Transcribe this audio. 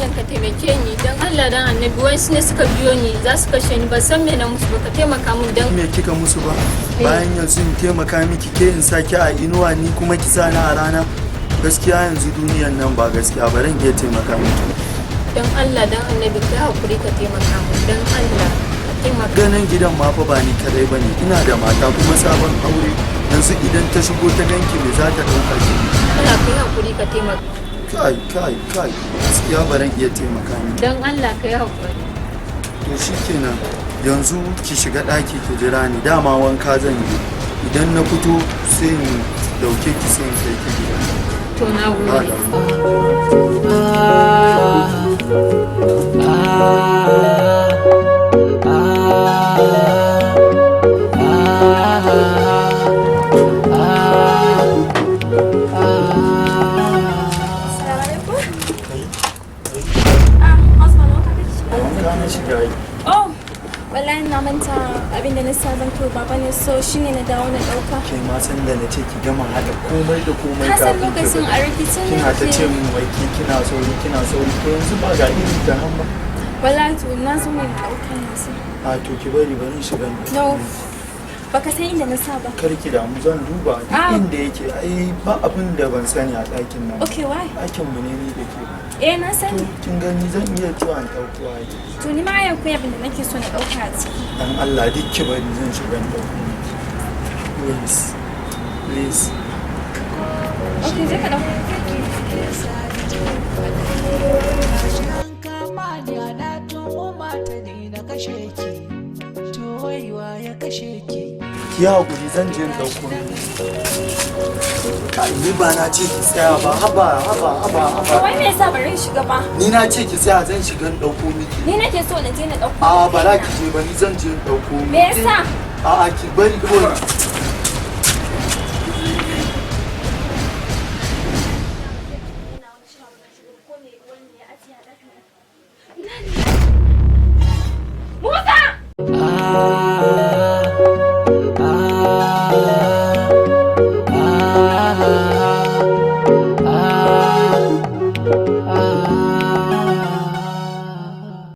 malam ka taimake ni dan Allah dan Annabi. Wani ne suka biyo ni za su kashe ni. Ban san me na musu ba. Ka taimaka min dan Me kika musu ba? Bayan yanzu in taimaka miki, ke in saki a inuwa, ni kuma ki sa ni a rana. Gaskiya yanzu duniyan nan ba gaskiya ba, ran iya taimaka miki. Dan Allah dan Annabi, ka hakuri ka taimaka min dan Allah ka taimaka. Ganin gidan ma fa ba ni kadai bane, ina da mata kuma sabon aure. Yanzu idan ta shigo ta ganki, me za ta dauka ki? Allah, ka yi hakuri ka taimaka. Kai, kai, kai, gaskiya ba ran iya taimaka miki. Dan Allah ka yi hakuri. To shikenan, yanzu ki shiga ɗaki ki jira ni. Dama wanka zan yi, idan na fito sai in dauke ki, sai in kai ki gida. To, na Ba gode. Damuwa. Assalamu alaikum. Ah, Osman, wanka kake shiga? Wanka na shiga yi. Oh, wallahi na manta abinda na sa zan kai baba ne, so shine na dawo na dauka. Ke ma san da na ce ki gama haɗa komai da komai Ka san kafin ki lokacin fita. A rikicin Kina ta ce nake. min wai ke kina sauri, kina sauri. To yanzu ba ga irin ta nan ba. Wallahi to na zo ne na dauka yanzu. A to, ki bari, bari shiga ni. No. Baka san inda na sa ba. Kar ki damu, zan duba duk Ah. inda yake. Ai ba abin da ban sani a ɗakin nan. Okay, why? Ɗakin mu ne ni da ke. Eh, na To sani. kin gani, zan iya zuwa in ɗauko ai. To ni ma ai akwai abin da nake so na dauka a ciki. Dan Allah duk ki bari, zan shiga in ɗauko miki. Please. Please. Okay, je ka dauka. Gashi an kama ni ana tuhuma ta ni na kashe ki, to waiwa ya kashe ki? Ki hakuri, zan je in ɗauko miki. Kai, ni ba na ce ki tsaya ba. Haba, haba, haba, haba. Wai me yasa bari in shiga ba? Ni na ce ki tsaya, zan shiga in ɗauko miki. Ni nake so na je na dauko. A ba za ki je ba, ni zan je in ɗauko miki. Me yasa? A'a, ki bari kawai.